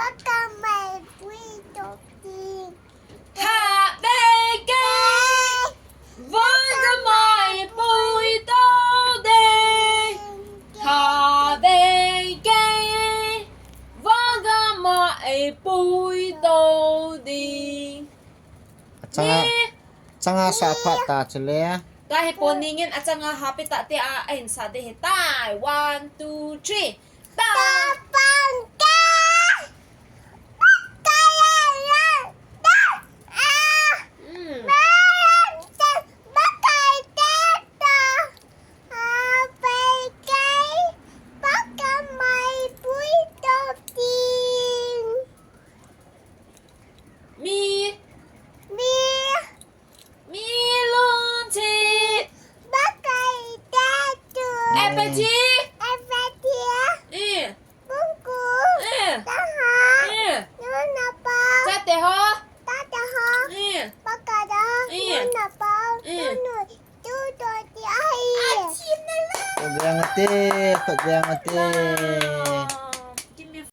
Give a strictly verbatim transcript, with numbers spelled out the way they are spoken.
Baka mai pui to ding. Tha bei kei, vang ka mai pui to ding. Tha bei kei, vang ka mai pui to ding. Achanga, achanga sa phat ta chule. Tahi pon ning in achanga happy ta te a, ahin sa de he tai. One, two, three. Ta. Ta pang ka. Baka la la. Ta. Ah. Mm. Ba la ta. Baka ta ta. Ah, bai kai. Baka mai pui to ding. Mi. Mi. Mi lun chi. Baka ta tu. Apple chi. Apple chi. Eh. Bungku. Eh. Taha. Eh. Nuna pa. Chate ho. Chate ho. Eh. Baka da. Eh. Nuna pa. Eh. Nunu. Tu to ti ai. Achim na la. Khut beng ate, khut beng ate.